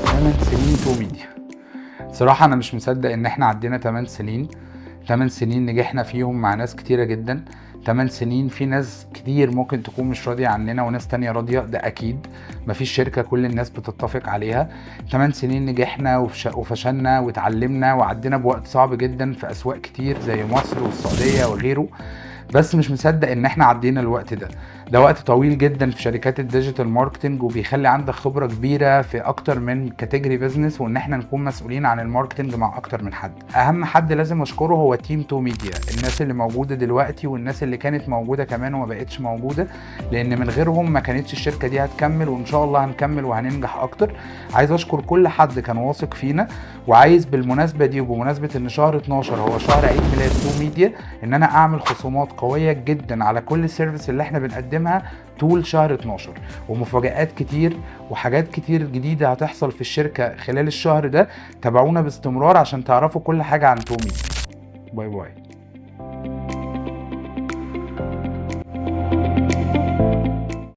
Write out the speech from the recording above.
8 سنين تو ميديا. صراحة أنا مش مصدق إن إحنا عدينا 8 سنين. 8 سنين نجحنا فيهم مع ناس كتيرة جدا. 8 سنين في ناس كتير ممكن تكون مش راضية عننا وناس تانية راضية، ده أكيد، مفيش شركة كل الناس بتتفق عليها. 8 سنين نجحنا وفشلنا واتعلمنا وعدينا بوقت صعب جدا في أسواق كتير زي مصر والسعودية وغيره، بس مش مصدق ان احنا عدينا الوقت ده. ده وقت طويل جدا في شركات ال digital marketing، وبيخلي عندك خبره كبيرة في اكتر من category business، وان احنا نكون مسؤولين عن ال marketing مع اكتر من حد. اهم حد لازم اشكره هو team تو ميديا، الناس اللي موجودة دلوقتي والناس اللي كانت موجودة كمان وما بقتش موجوده، لان من غيرهم ما كانتش الشركة دي هتكمل، وان شاء الله هنكمل وهننجح اكتر. عايز اشكر كل حد كان واثق فينا، وعايز بالمناسبة دي وبمناسبة ان شهر 12 هو شهر عيد ميلاد تو ميديا ان انا اعمل خصومات قوية جدا على كل ال service اللي احنا بنقدمها طول شهر 12، ومفاجآت كتير وحاجات كتير جديدة هتحصل في الشركة خلال الشهر ده. تابعونا باستمرار عشان تعرفوا كل حاجة عن تو ميديا. bye bye.